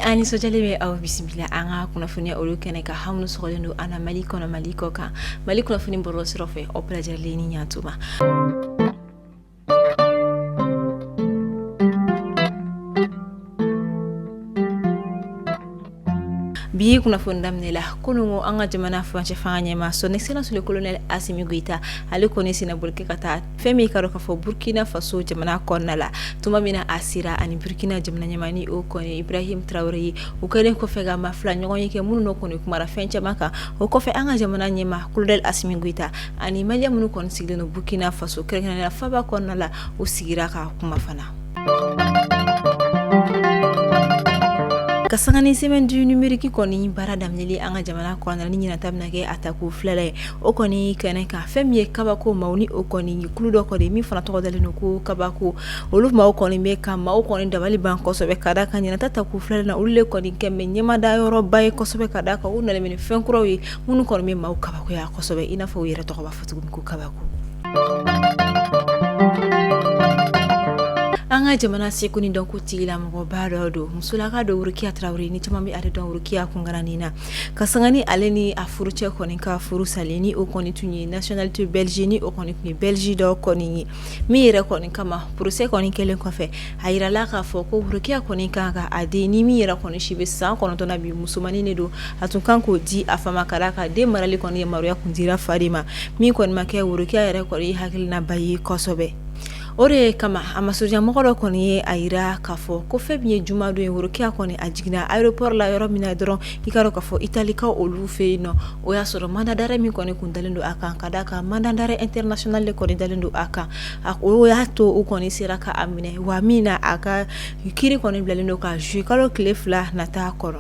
An nisɔndiyalen bɛ aw bisimila an ka kunnafoniya olu kɛnɛ kan aw minnu sɔgɔlen don an na Mali kɔnɔ, Mali kɔ kan, Mali kunnafoni bɔlɔlɔ sira fɛ, aw bɛɛ lajɛlen ni ɲantuma. Bi kunnafoni daminɛ la kunun an ka jamana furancɛ fanga ɲɛmaa son excellence le colonel Assimi Goïta, ale kɔni sennaboli kɛ ka taa fɛn min ka dɔn k'a fɔ Burkina Faso jamana kɔnɔna la. Tuma min na a sera, ani Burkina jamana ɲɛmaa ni o kɔni Ibrahim Traoré ye, u kɛlen kɔfɛ ka maa fila ɲɔgɔn ye kɛ minnu kɔni kumara fɛn caman kan. O kɔfɛ an ka jamana ɲɛmaa colonel Assimi Goïta ani malien minnu kɔni sigilen don Burkina Faso, kɛrɛnkɛrɛnnenya faaba kɔnɔna la, u sigira ka kuma fana. Ka sanga ni semaine du numérique kɔni baara daminɛli an ka jamana kɔnɔna ni ɲinan ta bɛna kɛ a tako filanan ye, o kɔni kɛnɛ kan fɛn min ye kabako maaw ni o kɔni kulu dɔ kɔni min fana tɔgɔ dalen don ko kabako, olu maaw kɔni bɛ ka maaw kɔni dabali ban kosɛbɛ ka da kan ɲinan ta tako filanan na, olu de kɔni kɛ bɛ ɲɛmada yɔrɔba ye kosɛbɛ ka da kan u nalen bɛ ni fɛn kuraw ye minnu kɔni bɛ maaw kabakoya kosɛbɛ, i n'a fɔ u yɛrɛ tɔgɔ b'a fɔ cogo min ko kabako. An ka jamana seko ni dɔnko tigilamɔgɔba dɔ don, musolaka don, Worokiya Tarawele, ni caman bɛ ale dɔn Worokiya kunkaranin na, ka sanga ni ale ni a furucɛ kɔni ka furu salen ni o kɔni tun ye nationalité belge, ni o kɔni tun ye belge dɔ kɔni ye, min yɛrɛ kɔni kama procès kɔni kɛlen kɔfɛ, a yirala k'a fɔ ko Worokiya kɔni kan ka a den ni min yɛrɛ kɔni si bɛ san 9 na bi, musomannin de don, a tun kan k'o di a fa ma ka d'a kan den marali kɔni yamaruya tun dira fa de ma, min kɔni ma kɛ Worokiya yɛrɛ kɔni hakilinaba ye kosɛbɛ. O de kama a masurunyamɔgɔ dɔ kɔni ye a yira k'a fɔ ko fɛn min ye jumadon ye, Worokiya kɔni a jiginna aéroport la yɔrɔ min na dɔrɔn, i k'a dɔn k'a fɔ Italikaw olu fɛ yen nɔ, o y'a sɔrɔ mandat d'arrêt min kɔni kun dalen don a kan, ka d'a kan mandat d'arrêt international de kɔni dalen don a kan, o y'a to u kɔni sera ka a minɛ, wa min na a ka kiri kɔni bilalen don ka juillet kalo tile 2 nata kɔnɔ.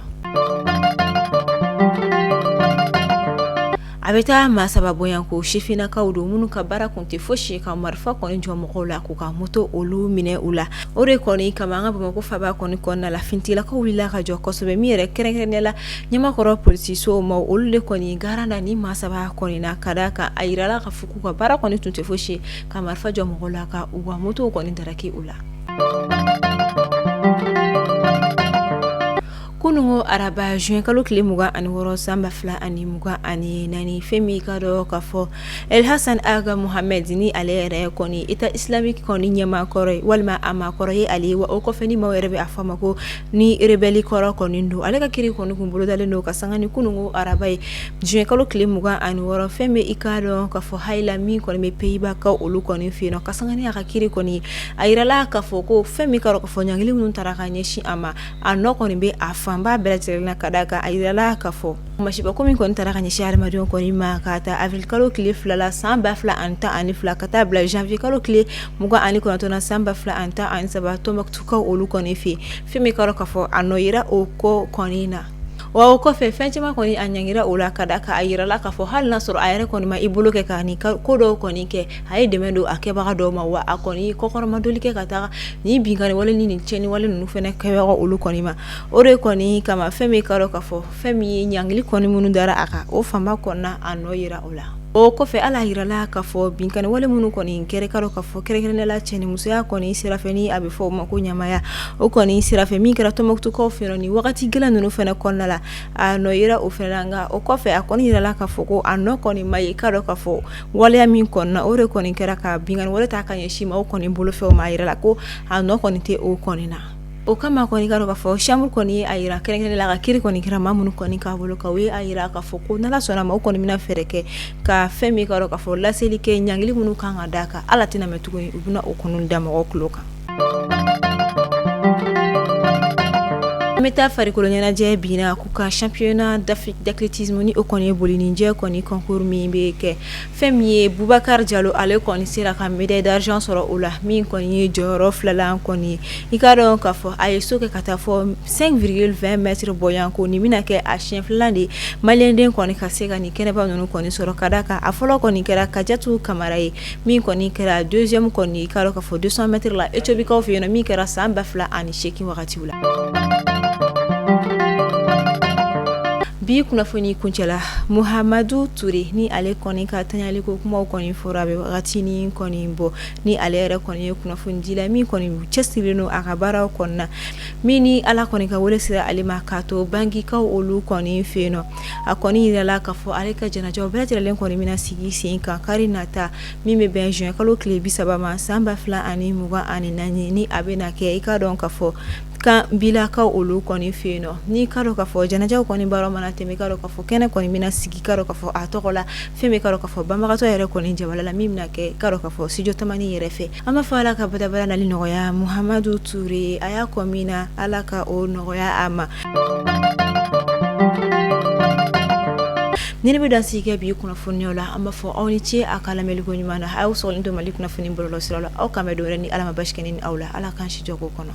A bɛ taa maa saba bonya ko sifinnakaw don minnu ka baara kun tɛ fosi ye ka marifa kɔni jɔ mɔgɔw la k'u ka moto olu minɛ u la. O de kɔni kama an ka Bamakɔ faaba kɔni kɔnɔna la, finitigilakaw wulila ka jɔ kosɛbɛ, min yɛrɛ kɛrɛnkɛrɛnnenya la Ɲamakɔrɔ polisiso maaw, olu de kɔni garan da ni maa saba kɔni na, ka d'a kan a yirala k'a fɔ k'u ka baara kɔni tun tɛ fosi ye ka marifa jɔ mɔgɔw la ka u ka motow kɔni daraki u la. Kununko araba juin kalo tile 26 san 2024, fɛn min ka dɔn k'a fɔ El Hassan Ag Mohamed ni ale yɛrɛ kɔni État islamique kɔni ɲɛmaa kɔrɔ ye walima a maa kɔrɔ ye ale ye, wa o kɔfɛ ni maaw yɛrɛ bɛ a fɔ a ma ko ni rebelle kɔrɔ kɔni don, ale ka kiri kɔni kun bolodalen don ka sanga ni kununko araba ye juin kalo tile 26, fɛn min i k'a dɔn k'a fɔ Haye la min kɔni bɛ Pays-Bas kaw olu kɔni fɛ yen nɔ, ka sanga ni a ka kiri kɔni ye, a yirala k'a fɔ ko fɛn min ka dɔn k'a fɔ ɲangili minnu tara ka ɲɛsin a ma, a nɔ kɔni bɛ a fanba bɛɛ lajɛlen na, ka d'a kan a yirala k'a fɔ masiba ko min kɔni tara ka ɲɛsin hadamadenw kɔni ma ka ta avril kalo tile 2 la san 2012 ka taa bila janvier kalo tile 29 na san 2013 Tombouctoukaw olu kɔni fɛ, fɛn min ka dɔn k'a fɔ a nɔ yera o ko kɔni na. Wa o kɔfɛ fɛn caman kɔni a ɲangira o la, ka d'a kan a yirala k'a fɔ hali n'a sɔrɔ a yɛrɛ kɔni ma i bolo kɛ ka nin ko dɔw kɔni kɛ, a ye dɛmɛ don a kɛbaga dɔw ma, wa a kɔni kɔkɔrɔmadoli kɛ ka taga nin binkanni wale ni nin tiɲɛni wale ninnu fana kɛbaga olu kɔni ma. O de kɔni kama fɛn min ka dɔn k'a fɔ fɛn min ye ɲangili kɔni minnu dara a kan, o fanba kɔnɔna a nɔ yera o la. O kɔfɛ hali a yirala k'a fɔ binkanni wale minnu kɔni kɛra, ka dɔn k'a fɔ kɛrɛnkɛrɛnnenya la cɛnimusoya kɔni sira fɛ ni a bɛ fɔ o ma ko ɲamaya, o kɔni sira fɛ min kɛra Tombouctoukaw fɛ nin wagati gɛlɛn ninnu fana kɔnɔna la, a nɔ yera o fana la. Nka o kɔfɛ a kɔni yirala k'a fɔ ko a nɔ kɔni ma ye, ka dɔn k'a fɔ waleya min kɔnɔna o de kɔni kɛra ka binkanni wale ta ka ɲɛsin maaw kɔni bolofɛnw ma, a yirala ko a nɔ kɔni tɛ o kɔni na. O kama kɔni ka dɔn k'a fɔ chambre kɔni ye a yira kɛrɛnkɛrɛnnenya la ka kiri kɔni kɛra maa minnu kɔni k'a bolo kan, u ye a yira k'a fɔ ko n'Ala sɔnna ma, u kɔni bɛna fɛɛrɛ kɛ ka fɛn min ka dɔn k'a fɔ laseli kɛ ɲangili minnu kan ka d'a kan, ala tɛna mɛn tuguni u bɛna o kɔni da mɔgɔw tulo kan. An bɛ taa farikolo ɲɛnajɛ binna k'u ka championnat d'Afrique d'athlétisme ni o kɔni ye bolininjɛ kɔni concours min bɛ kɛ, fɛn min ye Bubakari Jalo, ale kɔni sera ka médaille d'argent sɔrɔ o la, min kɔni ye jɔyɔrɔ filanan kɔni ye. I k'a dɔn k'a fɔ a ye saut kɛ ka taa fɔ 5,20 mètres bɔɲɔgɔnko, nin bɛna kɛ a siɲɛ filanan de ye maliyɛnden kɔni ka se ka nin kɛnɛba ninnu kɔni sɔrɔ, ka d'a kan a fɔlɔ kɔni kɛra Kajatu Kamara ye, min kɔni kɛra deuxième kɔni, i k'a dɔn k'a fɔ 200 mètres la Éthiopie fɛ yen nɔ, min kɛra san 2008 wagatiw la. Bi kunnafoni kuncɛla, Muhamadu Ture ni ale kɔni ka tanyali ko kumaw kɔni fɔra a bɛ wagati ni kɔni bɔ, ni ale yɛrɛ kɔni ye kunnafonidila min kɔni cɛsirilen don a ka baaraw kɔnɔna, min ni Ala kɔni ka wele sera ale ma k'a to Bangikaw olu kɔni fɛ yen nɔ. A kɔni yirala k'a fɔ ale ka janajaw bɛɛ lajɛlen kɔni bɛna sigi sen kan kari nata min bɛ bɛn juin kalo tile 30 ma san 2024, ni a bɛna kɛ i k'a dɔn k'a fɔ kan bilakaw olu kɔni fɛ yen nɔ. N'i k'a dɔn k'a fɔ janajaw kɔni baara mana tɛmɛ, i k'a dɔn k'a fɔ kɛnɛ kɔni bɛna sigi i k'a dɔn k'a fɔ a tɔgɔ la fɛn min k'a dɔn k'a fɔ banbagatɔ yɛrɛ kɔni jabala la, min bɛna kɛ k'a dɔn k'a fɔ studio Tamani yɛrɛ fɛ. An b'a fɔ Ala ka badabada nali nɔgɔya Muhamadu Ture, a y'a kɔ min na Ala ka o nɔgɔya a ma. Ni ne bɛ dan sigi kɛ bi kunnafoniyaw la, an b'a fɔ aw ni ce a ka lamɛnliko ɲuman na. A y'aw sɔgɔlen to Mali kunnafoni bɔlɔlɔ sira la. Aw k'an bɛn don wɛrɛ ni Ala ma basi kɛ ne ni aw la. Ala k'an si jɔ k'o kɔnɔ.